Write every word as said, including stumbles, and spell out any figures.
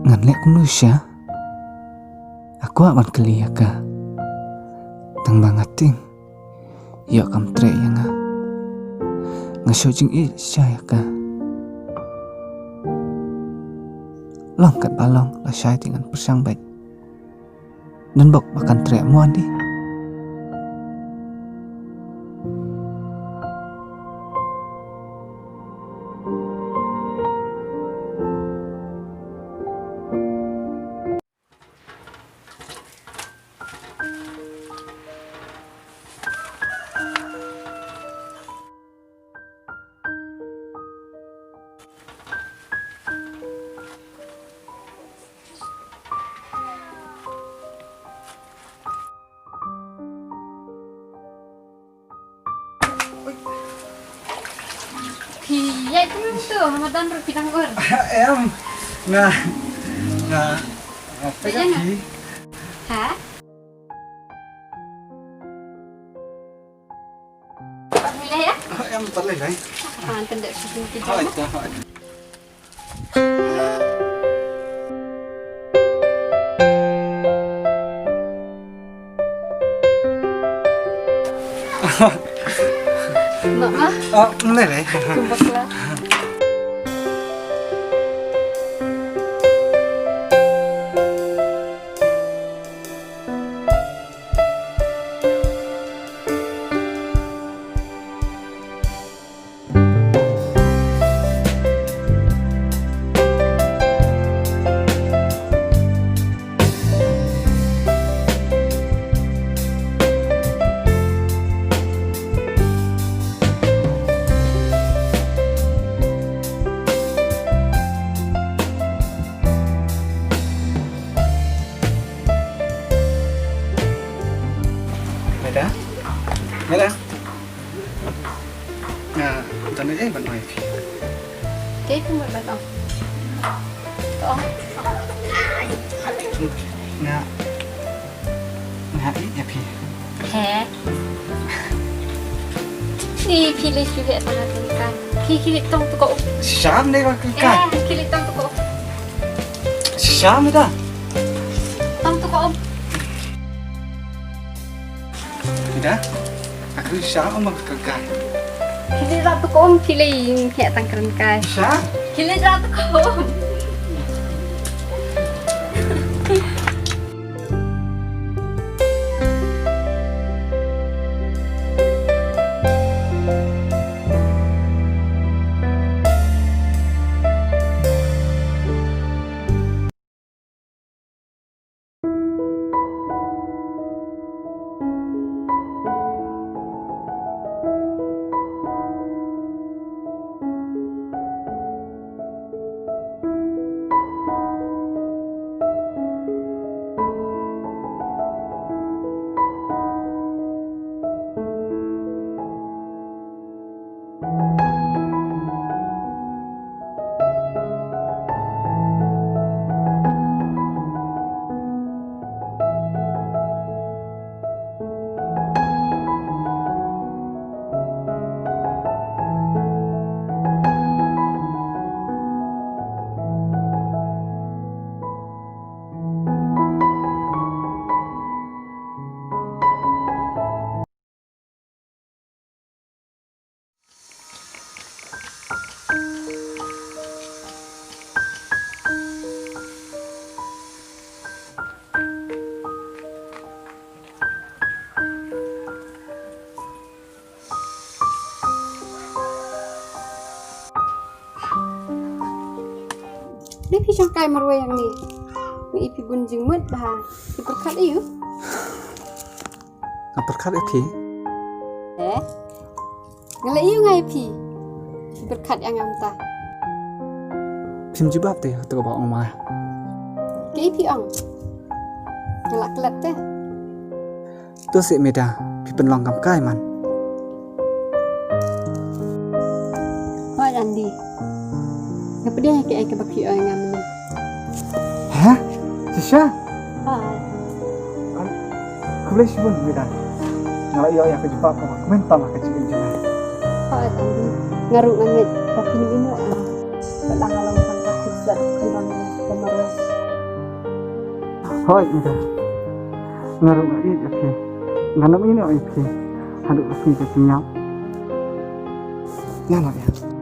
Ngan leh kumno shisha? Nga kwah ban kylli ïa ka. Tang ba nga tieng ïoh kam treh ïa nga. Nga shu jingïeit shisha ïa ka. Long katba long, lashai te ngan pyrshang beit. Ngan bok ba kan treh mo Andy. Phi ïaid kumno tu, ha madan ruh phi dang ur. Em, nga, nga, nga peit ïa phi. Ha? Pat mih lei ïa? Em, pat lei lei. Ah, ngan pyndep sha phi ki jong. Hooid, hooid. Mak, mak. Oh, mane le? Kumbak lah. Meda? Meda? Nga don ei ban ong ïa phi. Dei phi mut ban ong. To ong. Nga, nga ïeit ïa phi. He. Ni phi leh shu heh tang ha kane ka. Phi khie leit tong tu ka um. Shisha ne ka ka. Eh, khie leit tong tu ka um. Shisha Meda. Tong tu ka um. Meda, aku shisha ong ma ka kai. Khie leit rah tu ka um, phi leh ïa tang kren kai. Shisha? Khie leit rah tu ka um. Dei phi shong kai marwei hangne. Nga ïohi phi bun jingmut bha. Phi pyrkhat aïu? Nga pyrkhat ïa phi. Eh? Nga la ïohi nga ïa phi. Phi pyrkhat ïa nga mynta. Phim jubab te, to ba ong ma. Kaei phi ong? Nga la klet te. To seh Meda, phi pynlong kam kai man. Hooid Andy. Nga pdiang ïa kaei kaba phi ong ïa nga mynne. Ha? Shisha? Hooid. Khublei shibun Meda. Nga la ïoh ïa ka jubab kaba kmen tam ha ka jingim jong nga. Hooid Andy. Nga ruh nga ngeit ba phin ïoh ïa nga. Ba la nga long tang ka khuslai ka long ïa ka marwei. Hooid, Ida. Nga ruh nga ïeit ïa phi. Ngan ym ïehnoh ïa phi haduh ba phi pynïap. Nga lah ïa.